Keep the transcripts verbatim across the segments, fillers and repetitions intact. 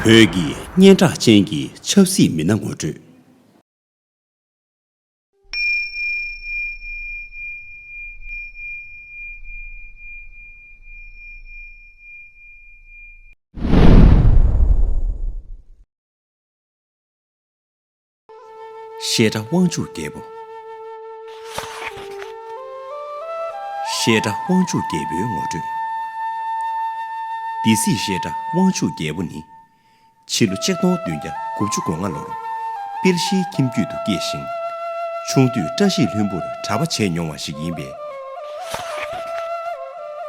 བོད་ཀྱི་སྙན་གྲགས་ཅན་གྱི་ཆབ་སྲིད་མི་སྣ་ངོ་སྤྲོད། བཤད་སྒྲ་དབང་ཕྱུག་རྒྱལ་པོ། བཤད་སྒྲ་དབང་ཕྱུག་རྒྱལ་པོའི་ངོ་སྤྲོད། སྡེ་སྲིད་བཤད་སྒྲ་དབང་ཕྱུག་རྒྱལ་པོ་ནི། ཕྱི་ལོ་ཆིག་སྟོང་བདུན་བརྒྱ་དགུ་བཅུ་གོ་ལྔ་ལོར་དཔལ་བཞིའི་ཁྱིམ་རྒྱུད་དུ་སྐྱེས་ཤིང་། ཆུང་དུས་བཀྲ་ཤིས་ལྷུན་པོར་གྲྭ་པ་བྱས་མྱོང་བ་ཞིག་ཡིན་པས།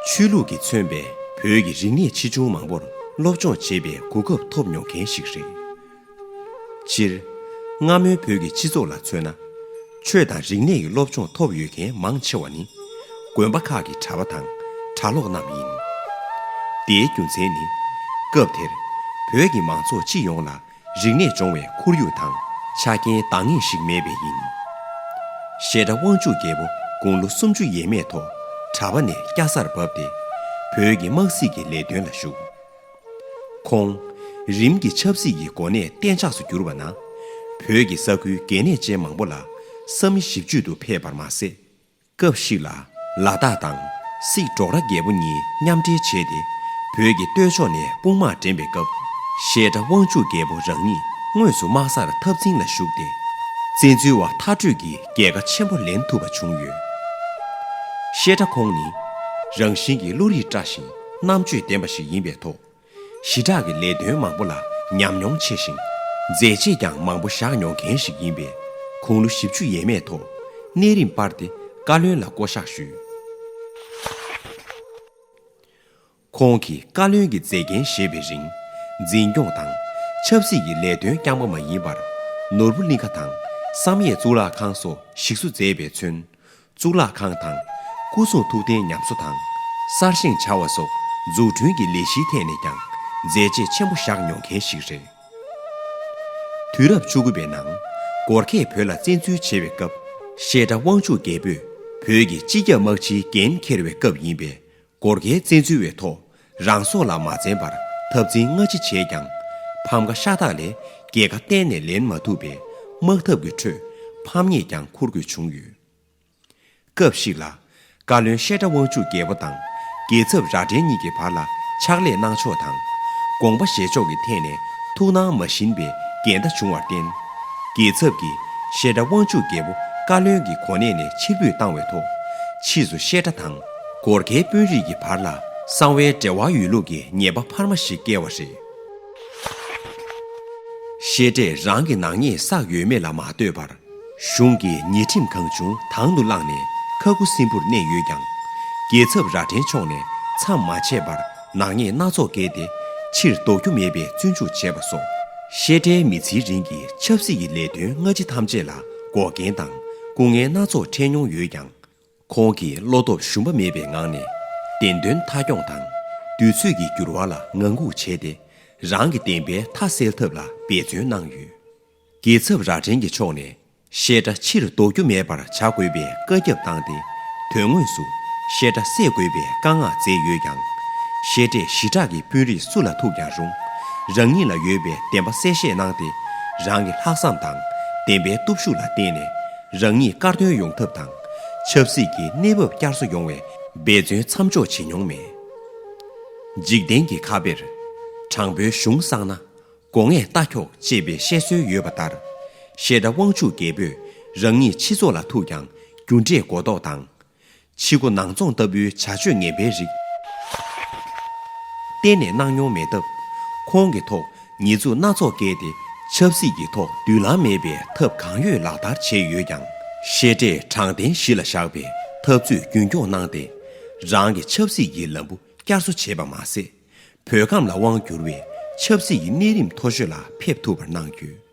ཆོས་ལུགས་ཀྱིས་མཚོན་པའི་བོད་ཀྱི་རིག་གནས་ཆེ་ཆུང་མང་པོར་སློབ་སྦྱོང་བྱེད་པའི་གོ་སྐབས་ཐོབ་མྱོང་མཁན་ཞིག་རེད། སྤྱིར། སྔ་མོའི་བོད་ཀྱི་སྤྱི་ཚོགས་ལ་མཚོན་ན། ཆོས་དང་རིག་གནས་ཀྱི་སློབ་སྦྱོང་ཐོབ་ཡོད་མཁན་མང་ཆེ་བ་ནི། དགོན་པ་ཁག་གི་གྲྭ་པ་དང་གྲྭ་ལོག་རྣམས་ཡིན། དེའི་རྒྱུ་མཚན་ནི། སྐབས་དེར། བོད་ཀྱི་མང་ཚོགས་སྤྱི་ཡོངས་ལ་རིག་གནས་སྦྱོང་བའི་ཁོར་ཡུག་དང་ཆ་རྐྱེན་འདང་ངེས་ཤིག་མེད་པས་ཡིན། བཤད་སྒྲ་དབང་ཕྱུག་རྒྱལ་པོ་དགུང་ལོ་སུམ་ཅུ་ཡས་མས་ཐོག་གྲྭ་པ་ནས་སྐྱ་སར་བབས་ཏེ། བོད་ཀྱི་དམག་སྲིད་ཀྱི་ལས་དོན་ལ་ཞུགས། ཁོང་། རིམ་གྱིས་ཆབ་སྲིད་ཀྱི་གོ་གནས་གཏན་འཇགས་སུ་གྱུར་པ་ན། བོད་ཀྱི་ས་ཁུལ་གལ་གནད་ཅན་མང་པོ་ལ་ས་མི་ཞིབ་དཔྱོད་དུ་ཕེབས་པར་མ་ཟད། སྐབས་ཤིག་ལ་ལ་དྭགས་དང་སིག་ཌོག་ར་རྒྱལ་པོ་གཉིས་མཉམ་འབྲེལ་བྱས་ཏེ། བོད་ཀྱི་སྟོད་ཕྱོགས་ནས་དཔུང་དམག་འདྲེན་པའི་སྐབས། བཤད་སྒྲ་དབང་ཕྱུག་རྒྱལ་པོ་རང་ཉིད་དངོས་སུ་དམག་སར་འཐབ་འཛིང་ལ་ཞུགས་ཏེ། བཙན་འཛུལ་བ་མཐར་སྐྲོད་ཀྱི་རྒྱལ་ཁ་ཆེན་པོ་ལེན་ཐུབ་པ་བྱུང་ཡོད། བཤད་སྒྲ་ཁོང་ནི་རང་བཞིན་གྱིས་བློ་རིག་བཀྲ་ཞིང་རྣམ་དཔྱོད་ལྡན་པ་ཞིག་ཡིན་པའི་ཐོག་ཞི་དྲག་གི་ལས་དོན་མང་པོ་ལ་ཉམས་མྱོང་ཆེ་ཞིང་། མཛད་རྗེས་ཀྱང་མང་པོ་བཞག་མྱོང་མཁན་ཞིག་ཡིན་པས། དགུང་ལོ་བཞི་བཅུ་ཡས་མས་ཐོག་གནས་རིམ་སྤར་ཏེ་བཀའ་བློན་ལ་བསྐོ་གཞག་ཞུས། ཁོང་གིས་བཀའ་བློན་གྱི་མཛད་འགན་བཞེས་པའི་རིང་། འཛིན་སྐྱོང་དང་ཆབ་སྲིད་ཀྱི་ལས་དོན་རྐྱང་པ་མ་ཡིན་པར། ནོར་བུ་གླིང་ཁ་དང་བསམ་ཡས་གཙུག་ལག་ཁང་སོགས་ཞིག་གསོ་མཛད་པས་མཚོན། གཙུག་ལག་ཁང་དང་། སྐུ་གསུང་ཐུགས་རྟེན་ཉམས་གསོ་དང་། གསར་བཞེངས་བྱ་བ་སོགས་འཛུགས་སྐྲུན་གྱི་ལས་གཞིའི་ཐད་ནས་ཀྱང་མཛད་རྗེས་ཆེན་པོ་བཞག་མྱོང་མཁན་ཞིག་རེད། དུས་རབས་བཅུ་དགུ་པའི་ནང་། གོར་ཁས་བོད་ལ་བཙན་འཛུལ་བྱས་པའི་སྐབས། བཤད་སྒྲ་དབང་ཕྱུག་རྒྱལ་པོས་བོད་ཀྱི་སྤྱི་ཁྱབ་དམག་སྤྱིའི་འགན་འཁྱེར་བའི་སྐབས་ཡིན་པས། གོར་ཁའི་བཙན་འཛུལ་བའི་ཐོག་རང་སྲོག་ལ་མ་འཛེམས་པར་འཐབ་འཛིང་སྔ་ཕྱི་བྱས་ཀྱང་། ཕམ་ཁ་ཤ་སྟག་ལས་རྒྱལ་ཁ་གཏན་ནས་ལེན་མ་ཐུབ་པས། དམག་འཐབ་ཀྱི་ཁྲོད་ཕམ་ཉེས་ཀྱང་འཁུར་དགོས་བྱུང་ཡོད། སྐབས་ཤིག་ལ། བཀའ་བློན་བཤད་སྒྲ་དབང་ཕྱུག་རྒྱལ་པོ་དང་། རྒྱལ་ཚབ་རྭ་སྒྲེང་གཉིས་ཀྱི་བར་ལ་ཕྱག་ལས་གནང་ཕྱོགས་དང་། དགོངས་པ་བཞེས་ཕྱོགས་ཀྱི་ཐད་ནས་ཐུགས་སྣང་མ་བཞིན་པའི་འགལ་ཟླ་བྱུང་བར་བརྟེན། རྒྱལ་ཚབ་ཀྱིས་བཤད་སྒྲ་དབང་ཕྱུག་རྒྱལ་པོ་བཀའ་བློན་གྱི་གོ་གནས་ནས་ཕྱིར་འབུད་བཏང་བའི་ཐོག་ཕྱིས་སུ་བཤད་སྒྲ་དང་གོར་ཁའི་དཔོན་རིགས་ཀྱི་བར་ལ་གསང་བའི་འབྲེལ་བ་ཡོད་ལུགས་ཀྱི་ཉེས་པ་འཕར་མ་ཞིག་བཀལ་བ་རེད། བཤད་སྒྲས་རང་གི་ནག་ཉེས་བསགས་ཡོད་མེད་ལ་མ་ལྟོས་པར། གཞུང་གི་ཉེས་ཁྲིམས་གང་བྱུང་དང་དུ་བླངས་ནས་ཁ་ཁུ་སིམ་པོར་གནས་ཡོད་ཀྱང་། རྒྱལ་ཚབ་རྭ་སྒྲེང་མཆོག་ནས་མཚམས་མ་ཆད་པར་ནག་ཉེས་སྣ་ཚོགས་བཀལ་ཏེ་ཕྱིར་ལྡོག་རྒྱུ་མེད་པའི་བཙོན་འཇུག་བྱས་པ་སོགས། བཤད་སྒྲའི་མི་ཚེའི་རིང་གི་ཆབ་སྲིད་ཀྱི་ལས་དོན་སྔ་ཕྱི་ཐམས་ཅད་ལ་འགོག་རྐྱེན་དང་སྐུ་ངལ་སྣ་ཚོགས་འཕྲད་མྱོང་ཡོད་ཀྱང་། ཁོང་གིས་བློ་སྟོབས་ཞུམ་པ་མེད་པའི་ངང་ནས་བདེན་དོན་མཐའ་འཁྱོངས་དང་། དུས་ཚོད་ཀྱི་འགྱུར་བ་ལ་ངང་སྒུག་བྱས་ཏེ། རང་གི་བདེན་པའི་མཐའ་གསལ་ཐབས་ལ་འབད་བརྩོན་གནང་ཡོད། རྒྱལ་ཚབ་རྭ་སྒྲེང་གི་ཕྱོགས་ནས་བཤད་སྒྲ་ཕྱིར་ལྡོག་རྒྱུ་མེད་པར་བྱ་དགོས་པའི་བཀའ་ཁྱབ་བཏང་སྟེ། དོན་དངོས་སུ་བཤད་སྒྲ་བསད་དགོས་པའི་བཀའ་མངགས་མཛད་ཡོད་ཀྱང་། བཤད་སྒྲས་ཞི་དྲག་གི་དཔོན་རིགས་སུ་ལ་ཐུག་ཀྱང་རུང་། རང་ཉིད་ལ་ཡོད་པའི་བདེན་པ་གསལ་བཤད་གནང་སྟེ། རང་གི་ལྷག་བསམ་དང་བདེན་པའི་སྟོབས་ཤུགས་ལ་བརྟེན་ནས། རང་ཉིད་དཀར་འདོན་ཡོང་ཐབས་དང་། ཆབ་སྲིད་ཀྱི་གནས་བབ་བསྐྱར་གསོ་ཡོང་བའི་འབད་བརྩོན་མཚམས་འཇོག་བྱེད་མྱོང་མེད། འཇིག་རྟེན་གྱི་ཁ་དཔེར། དྲང་པོའི་གཞུང་བསྲངས་ན། སྒོ་ངས་རྟ་འཁྱོག་ཅེས་པའི་བཤད་སྲོལ་ཡོད་པ་ལྟར། བཤད་སྒྲ་དབང་ཕྱུག་རྒྱལ་པོས་རང་ཉིད་སྤྱི་ཚོགས་ལ་ཐུག་ཀྱང་རྒྱུ་འབྲས་མགོ་ཐོག་དང་། ཕྱི་སྒོ་ནང་བཙོང་ལྟ་བུའི་བྱ་སྤྱོད་ངན་པའི་རིགས་གཏན་ནས་གནང་མྱོང་མེད་སྟབས། ཁོང་གི་ཐོག་ཉེས་འཛུགས་སྣ་ཚོགས་བཀལ་ཏེ་ཆབ་སྲིད་ཀྱི་ཐོག་མདུན་ལམ་མེད་པའི་ཐབས་གང་ཡོད་ལག་བསྟར་བྱས་ཡོད་ཀྱང་། བཤད་སྒྲས་དྲང་བདེན་གཞི་ལ་བཞག་པའི་འཐབ་རྩོད་རྒྱུན་འཁྱོངས་གནང་སྟེ། རང་གི་ཆབ་སྲིད་ཀྱི་ལམ་བུ་བསྐྱར་གསོ་བྱས་པ་མ་ཟད། བོད་ཁམས་ལ་དབང་བསྒྱུར་བའི་ཆབ་སྲིད་ཀྱི་གནས་རིམ་མཐོ་ཤོས་ལ་ཕེབས་ཐུབ་པར་གནང་ཡོད།